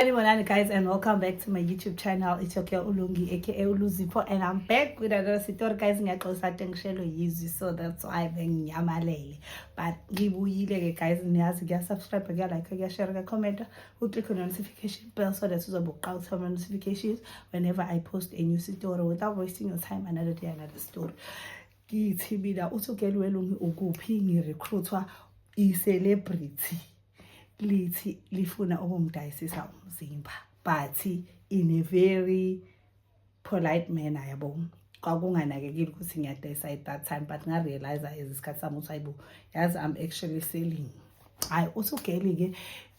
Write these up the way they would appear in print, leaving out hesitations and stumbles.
Sanibonani guys, and welcome back to my YouTube channel. It's your girl Ulungi, aka Uluzipho, and I'm back with another story, guys. Ngiyaxolisa, kade ngishelo yizwi, so that's why benginyamalele, but ngibuyile ke, guys. Niyazi, kuya-subscribe, kuya-like, kuya-share, kuya-comment, uclick on notification bell so that uzobe uqala ukuthola notifications whenever I post a new story. Without wasting your time, another day, another story. Ngithi mina, uthi ugirl welungi ukuphi, ngirecruitwa i-celebrity, lithi lifuna ukumdayisisa umzimba, but in a very polite manner, yabo. Kwakunganakekile ukuthi ngiyadayisa at that time, but ngarealize as isikhathi sami ukuthi hayibo, yazi, I'm actually selling. Hayi, uthi ugirl-ke,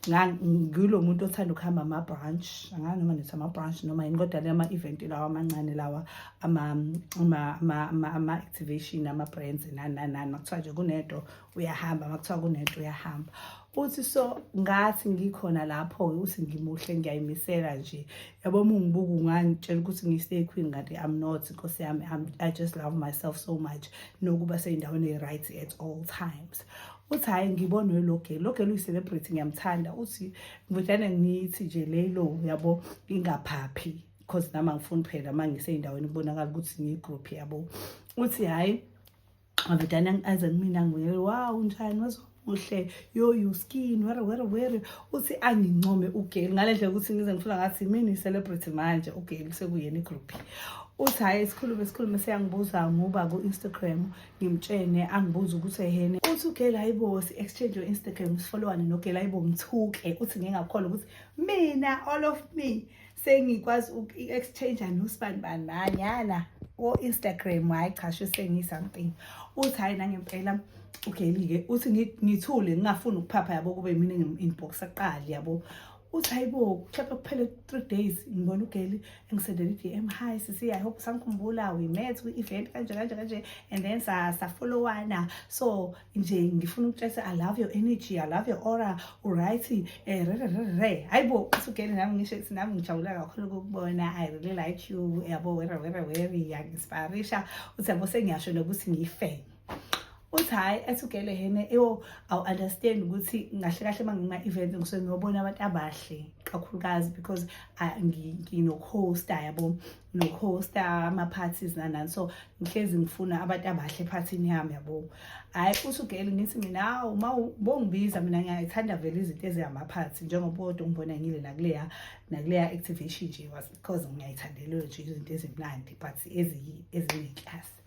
ngilo muntu othanda ukuhamba ama-brunch, angazi noma nithi ama-brunch noma yini, kodwa le ama-event lawa amancane lawa, ama-activation, ama-brands, nani nani nani. Makuthiwa nje kunento, uyahamba. Makuthiwa kunento, uyahamba. Uthi so ngathi ngikhona lapho, uthi ngimuhle, ngiyayimisela nje, yabo. Uma ungibuka ungangitshela ukuthi ngiyi-slay queen, kanti I'm not, nkosi yami. I just love myself so much nokuba seyindaweni e-right at all times. Uthi hhayi, ngibone lo girl, lo girl uyi-celebrity, ngiyamthanda. Uthi ngivudane ngithi nje lelo, yabo, ngingaphaphi, because nami angifuni phela uma ngiseyindaweni kubonakala ukuthi ngiyi-group, yabo. Uthi hhayi, avedane aze kumina, ngibuyele, "Wow, unjani, wazomuhle yo, you skin where where where." Uthi angincome ugirl ngale ndlela ukuthi ngize ngifuna ngathi mina i-celebrity manje, ugirl sekuyena igroup. Uthi hhayi, sikhulume, sikhulume, seyangibuza ngoba ku-Instagram, ngimtshene, angibuza ukuthi ehene. Uthi ugirl, hayibo, si-exchange yo-Instagram, sifollowane nogirl. Hayibo, ngithuke. Uthi ngingakholwa ukuthi mina, all of me, sengikwazi uku-exchange nosibani manyana ko-Instagram. Hhayi cha, sho sengiyi-something. Uthi hhayi, nangempela ugirl-ke, uthi ngithule, ngingafuni ukuphapha, yabo, kube mina engim-inbox aqali, yabo. Uthi hayibo, mhlawumbe kuphele 3 days, ngibona ugirl engisendela i-DM, "Hi sisi, I hope usangikhumbula, we met kwi-event kanje kanje kanje and then safollowana. So nje ngifuna ukutshela, I love your energy, I love your aura, uright, re re re re." Hayibo, uthi ugirl, nami ngisho ukuthi nami ngijabula kakhulu ukukubona, I really like you, yabo, were were were, yangi-inspirisha. Uthi yabo, sengiyasho nokuthi ngiyi-fan. Uthi hhayi, ethi ugirl hene, ewo, awu-understand ukuthi ngahle kahle uma ngima-event ngisuke ngiyobona abantu abahle kakhulukazi, because nginokuhosta, yabo, nokuhosta ama-parties nani nani, so ngihlezi ngifuna abantu abahle ephathini yami, yabo. Hhayi, uthi ugirl, ngithi mina, hawu, uma bongibiza mina ngiyayithanda vele izinto eziyamaphathi, njengoba kodwa ngibona ngile nakuleya activation nje was because ngiyayithandela nje izinto ezimnandi but ezineklasi.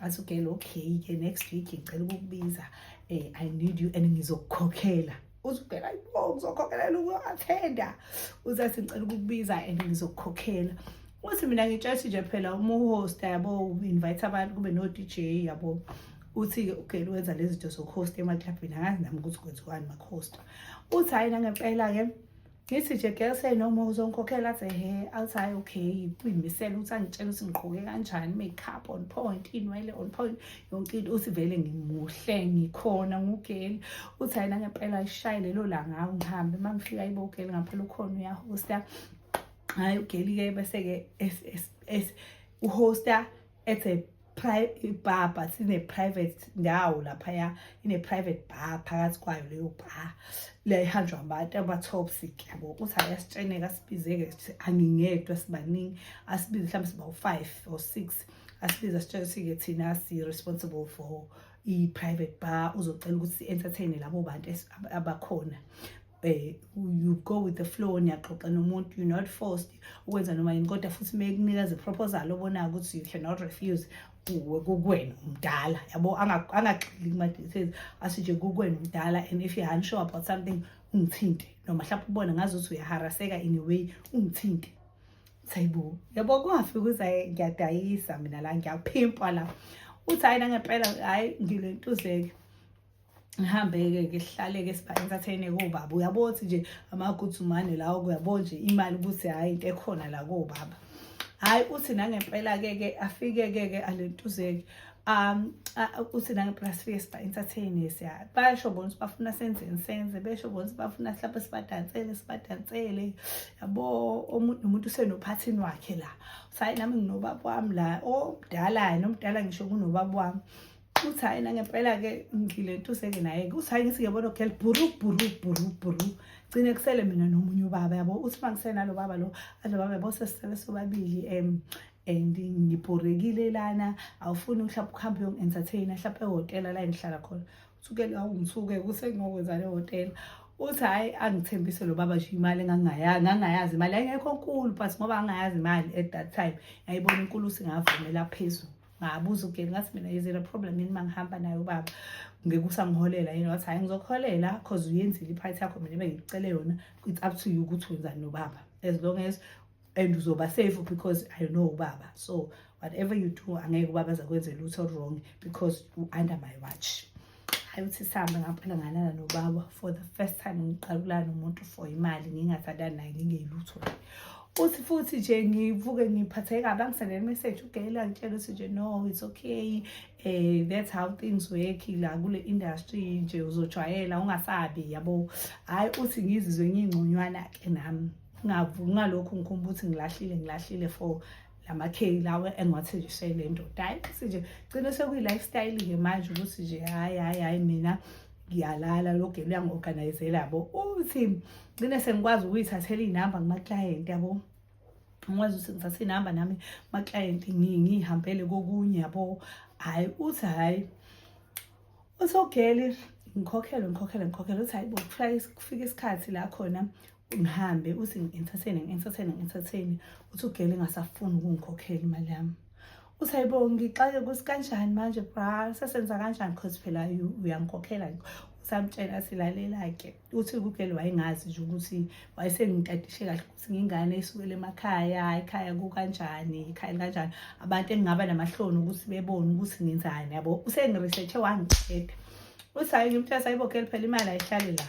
Athi ugirl, "Okay-ke, next week ngicela ukukubiza, I need you and ngizokukhokhela." Uthi ugirl, "Ayibo, ngizokhokhelela uku-attenda?" Uthi athi, "Ngicela ukukubiza and ngizokukhokhela." Uthi mina ngitshela nje phela uma uhosta, yabo, invite abantu, kube no-DJ, yabo. Uthi-ke ugirl wenza lezi zinto zokuhosta emaklabhini, angazi nami ukuthi kwenziwani makuhosta. Uthi hhayi, nangempela-ke, ngithi nje, "Girl, say no more, uzongikhokhela." Athi he, athi hhayi, okay. Kuyimisela ukuthi angitshele ukuthi ngiqoke kanjani, make-up on point, inwele on point, yonke into. Uthi vele ngimuhle, ngikhona ngugirl. Uthi hhayi, nangempela ishaye lelo langa, ngihambe. Uma ngifika, ayibo, ugirl ngaphela ukhona, uyahosta. Hhayi, ugirl-ke bese-ke uhosta at a bar, but ine-private ndawo laphaya, ine-private bar phakathi kwayo leyo bar le ihanjwa abantu aba-tops, yabo. Uthi hhayi, asitsheneke, asibize-ke, angingedwa, sibaningi. Asibize, mhlawumbe siba u-five or six. Asibize, asitshele ukuthi-ke thina si-responsible for i-private bar, uzocela ukuthi si-entertain labo bantu abakhona. You go with the flow, niyaxoxa nomuntu, you're not forced ukwenza noma yini, kodwa futhi mekunikeza iproposal obonayo ukuthi you cannot refuse, kuwe kukwena umdala, yabo. Angagxili kuma-details, athi nje kukwena umdala, and if you're unsure about something, ungithinte, noma mhlawumbe ubone ngazuthi uyaharaseka in a way, ungithinte. Hayibo, yabo, kungafiki ukuthi hayi, ngiyadayisa mina la, ngiyaphimpwa la. Uthi hhayi, nangempela, hhayi, ngilentuzeke, ngihambe-ke ke, sihlale-ke, siba-entertain kobaba. Uyabo ukuthi nje amagudzumane lawo, uyabo nje imali ukuthi hhayi, into ekhona la kobaba. Hhayi, uthi nangempela-ke ke afike-ke ke alentuzeke, uthi nangempela sifike siba-entertain, siya basho bona ukuthi bafuna senzeni, senze, besho bona ukuthi bafuna mhlawumbe sibadansele, sibadansele, yabo. Umuntu nomuntu usenophathini wakhe la. Uthi hhayi, nami nginobaba wami la omdala, nomdala ngisho kunobaba wami. Uthi hhayi, nangempela-ke ngilentuse-ke naye-ke. Uthi hhayi, ngithi ngiyabona girl, bhuru bhuru bhuru bhuru. Gcine kusele mina nomunye ubaba, yabo. Uthi uma ngisenalo baba lo, athi baba, yabo, sesisele sobabili and ngibhorekile lana, awufuni mhlawumbe ukuhamba uyongi-entertain-a mhlawumbe ehhotela la engihlala khona? Uthi awungithuke kusengokwenza le hhotela. Uthi hhayi, angithembise lo baba nje imali engangingayazi, imali yayingekho nkulu, but ngoba ngingayazi imali at that time, yayibona inkulu, singavumela phezulu. Ngabuza ugeli, ngathi mina, "Is it a problem yini uma ngihamba naye ubaba? Ngeke usangiholela yini?" Wathi, "Hhayi, ngizokuholela cause uyenzile i-part yakho mina ebengikucele yona. It's up to you ukuthi wenzani nobaba, as long as and uzoba safe because I know ubaba, so whatever you do, angeke ubaba azakwenze lutho wrong because u-under my watch." Hayi, uthi sihambe ngampela, ngalala nobaba for the first time. Ngiqala ukulala nomuntu for imali, ngingathandani naye, ngingeyilutho. Uthi futhi nje ngivuke ngiphatheke kabi, angisendele message ugela, ngitshela ukuthi nje, "No, it's okay, that's how things work la kule industry nje, uzojwayela, ungasabi," yabo. Hayi, uthi ngizizwe ngingconywana ke nami, ngalokhu ngikhumbula ukuthi ngilahlile for lama-K lawa engiwathenjiswe le ndoda. Hhayi, uthi nje gcine sekuyi-lifestyle-ke manje ukuthi nje hhayi, hhayi, hhayi, mina ngiyalala, lo gela uyangi-organizela, yabo. Uthi gcine sengikwazi ukuyithathela iy'namba kumaklayenti, yabo, ngikwazi ukuthi ngithathe inamba nami kumaklayenti, ngiyihambele kokunye, yabo. Hhayi, uthi hhayi, uthi ogeli ngikhokhelwe, ngikhokhelwe, ngikhokhelwe. Uthi hayi bo, kufika isikhathi la khona ngihambe, uthi ngi-entertain, ngi-entertain, ngi-entertain. Uthi ugele engasafuni ukungikhokhela imali yami. Uthi hayibo, ngixake ukuthi kanjani manje bra, sesenza kanjani, cause phela uyangikhokhela. Usamtshela athi, "Lalela-ke." Uthi ugele wayengazi nje ukuthi wayesengitadishe kahle ukuthi ngingane esukela emakhaya, ekhaya kukanjani, ekhaya likanjani, abantu engingaba namahloni ukuthi bebone ukuthi ngenzani, yabo. Usengi-research-e wangiqeda. Uthi hayi, ngimtshela, "Hayibo gele, phela imali ayihlali la."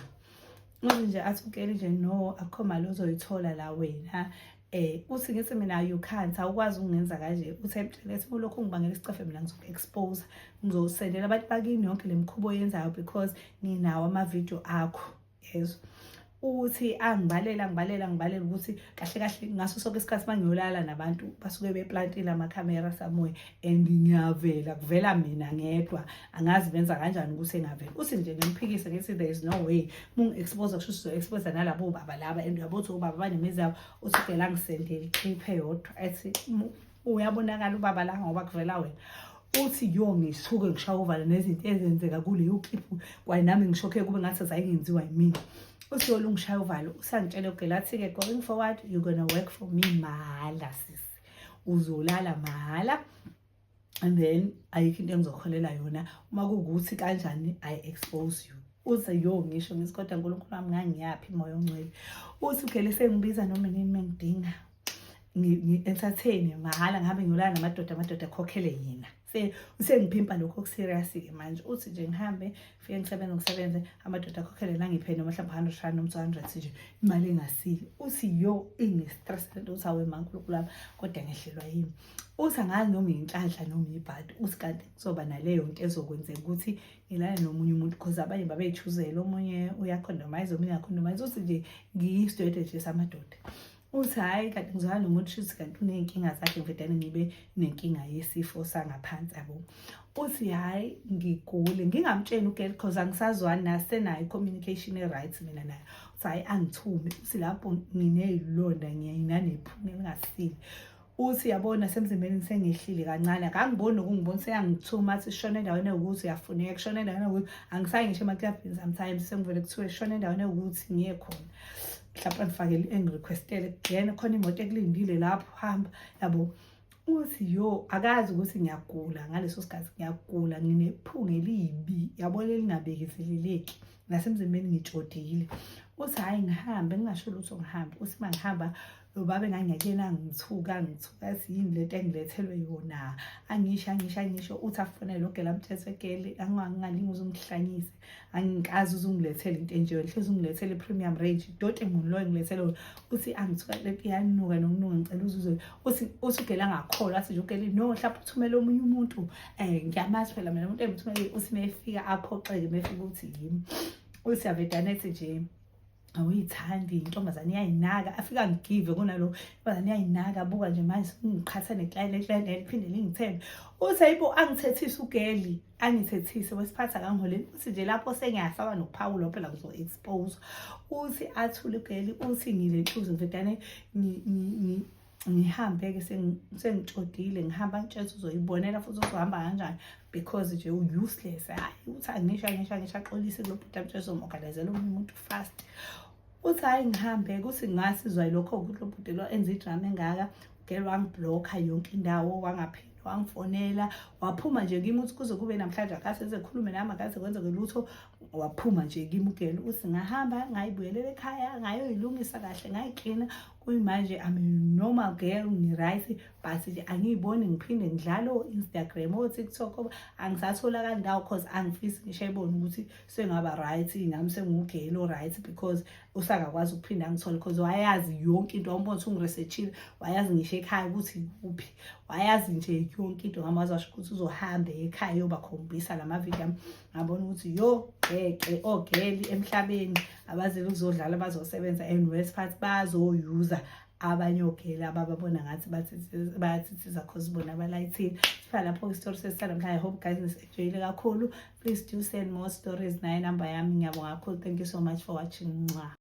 Uthi nje athi ugele nje, "No, akukho mali ozoyithola la wena." Uthi ngithi mina, "You can't, awukwazi ukungenza kanje." Uthi emtshela ethi, "Ulokhu ungibangela isicefe mina, ngizoku-expose, ngizosendela abantu bakini yonke le mikhubo oyenzayo because nginawo amavidiyo akho," yezwa. Uthi angibalela, angibalela, angibalela ukuthi kahle kahle ngaso sonke isikhathi uma ngiyolala nabantu basuke beplantile amakhamera somewhere and ngiyavela, kuvela mina ngedwa, angazi benza kanjani ukuthi engaveli. Uthi nje ngimphikise, ngithi, "There is no way, uma ungi-expose kusho ukuthi uzo-expose nalabo baba laba, and uyabo ukuthi obaba banemizi yabo." Uthi phela angisendele i-clip eyodwa, ethi, "Uyabonakala ubaba la ngoba kuvela wena." Uthi yo, ngisuke ngishaya uvalo nezinto ezenzeka kuleyo clip, kwaye nami ngishokhe kube ngathi zayingenziwa yimina. Uthi yolo ungishaya uvalo. Usangitshela ugela, athi-ke, "Going forward, you're gonna work for me mahhala sisi, uzolala mahhala and then ayikho into engizokholela yona uma kuwukuthi kanjani I expose you." Uze yo, ngisho ngithi, "Kodwa Nkulunkulu wami, ngangiyaphi, moya ongcwele?" Uthi ugele sengibiza noma nini mengidinga ngi-entertain mahhala, ngihambe ngiyolala namadoda, amadoda akhokhele yena. Usengiphimpa lokho oku-serious-ke manje. Uthi nje ngihambe, fike ngisebenze, ngisebenze, amadoda akhokhele nangiphe noma mhlawumbe R100 noma 200 nje, imali engasile. Uthi yo, ingi-stress lento. Uthi, "Awe ma Nkulunkulu wami, kodwa ngehlelwa yini?" Uthi angazi noma inhlanhla noma ibhadi. Uthi kanti kuzoba naleyo nto ezokwenzeka ukuthi ngilale nomunye umuntu, because abanye babey'chuzela, omunye uya-condomise, omunye uya-condomise. Uthi nje ngiyisidwedwe nje samadoda. Uthi hhayi, kanti ngizwana nomuntu, shuthi kanti uney'nkinga zakhe, ngivele ngibe nenkinga yesifo sangaphansi, yabo. Uthi hhayi, ngigule, ngingamtsheli ugirl cause angisazwani nasenayo i-communication e-right mina naye. Uthi hhayi, angithume. Uthi lapho nginey'londa, nginephunga elingasile. Uthi yabona semzimbeni sengehlile kancane, akangiboni nokungibona, seyangithuma, athi shona endaweni ewukuthi uyafuneka, shona endaweni ewukuthi. Angisayi ngisho emaklabhini sometimes, sengivele kuthiwe shona endaweni ewukuthi ngiye khona, mhlawumbe angifakele, engi-requestele kungena khona imoto ekulindile lapho, hamba, yabo. Uthi yo, akazi ukuthi ngiyagula ngaleso sikhathi, ngiyagula, nginephunga elibi, yabo, elingabekezeleleki, nasemzimbeni ngitshodile. Uthi hhayi, ngihambe ngingasho lutho, ngihambe. Uthi uma ngihamba, lo baba engangiyakuyena angithuka, angithuka, athi yini lento engilethelwe yona, angisho, angisho, angisho. Uthi afonele ogela, amthethe egele, "Angingalingi uze ungihlanyise, angikaze uze ungilethele into enje, hlezi ungilethele i-premium range, doti muni lo engilethele wona?" Uthi angithuka, lento iyanuka nokunuka, ngicela uzuze. Uthi ugele angakholwa, athi nje ugele, "No, mhlawumbe uthumele omunye umuntu, ngiyamazi phela mina umuntu engimthumele." Uthi mefika aphoxeke, mefika ukuthi yimi. Uthi avedane ethi nje Awuyithandi intombazane, iyayinaka, afika ngigive kunalo intombazane, iyayinaka. Buka nje manje ngiqhatha ne-client, ne-client liphinde lingithembe. Uthi ayibo, angithethise u-girl, angithethise wesiphatha kangiholeli. Uthi nje lapho sengiyasaba nokuphawula phela, ngizo-expose. Uthi athule u-girl, uthi ngile nhluzi ngvedane ngihambe-ke, sengitshodile, ngihamba ngitshela uzoyibonela futhi uzohamba kanjani because nje u-useless. Hhayi, uthi angisho, angisho, angisho, axolise kulo bhuti, amtshela uzomu-organizela omunye umuntu fast. Uthi hhayi, ngihambe kuthi ngasizwa yilokho ukuthi lo bhuti lo enza idrama engaka. Girl wangi-blocka yonke indawo, wangaphinde wangifonela, waphuma nje kimi. Uthi kuze kube namhlanje akase ekhulume nami, akaze kwenzeke lutho, waphuma nje kimi u-girl. Uthi ngahamba ngayibuyelela ekhaya, ngayoyilungisa kahle, ngayiklina. Kuyimanje I'm a normal girl, ngi-right, but nje angiyiboni ngiphinde ngidlale o-Instagram, o-TikTok, angisatholakali ndawo cause angifisi ngisho ayibone ukuthi sengaba right nami, sengiwu-girl o-right, because usangakwazi ukuphinda angithole because wayazi yonke into. Wambona ukuthi ungi-researchile, wayazi ngisho ekhaya ukuthi kuphi, wayazi nje yonke into ngamazi. Washo ukuthi uzohamba ekhaya yobakhombisa la mavidiyo ami. Ngabona ukuthi yo, ngeke, o-girl emhlabeni abazile ukuzodlala, bazosebenza and worst part bazoyuza abanye o-girl abababona ngathi bayathithiza cause bona balayithile. Sifika lapho isitori sesisanamhlanje. I hope guys nis-enjoyile kakhulu. Please do send more stories, nayo inamba yami. Ngiyabonga kakhulu, thank you so much for watching. Mwah.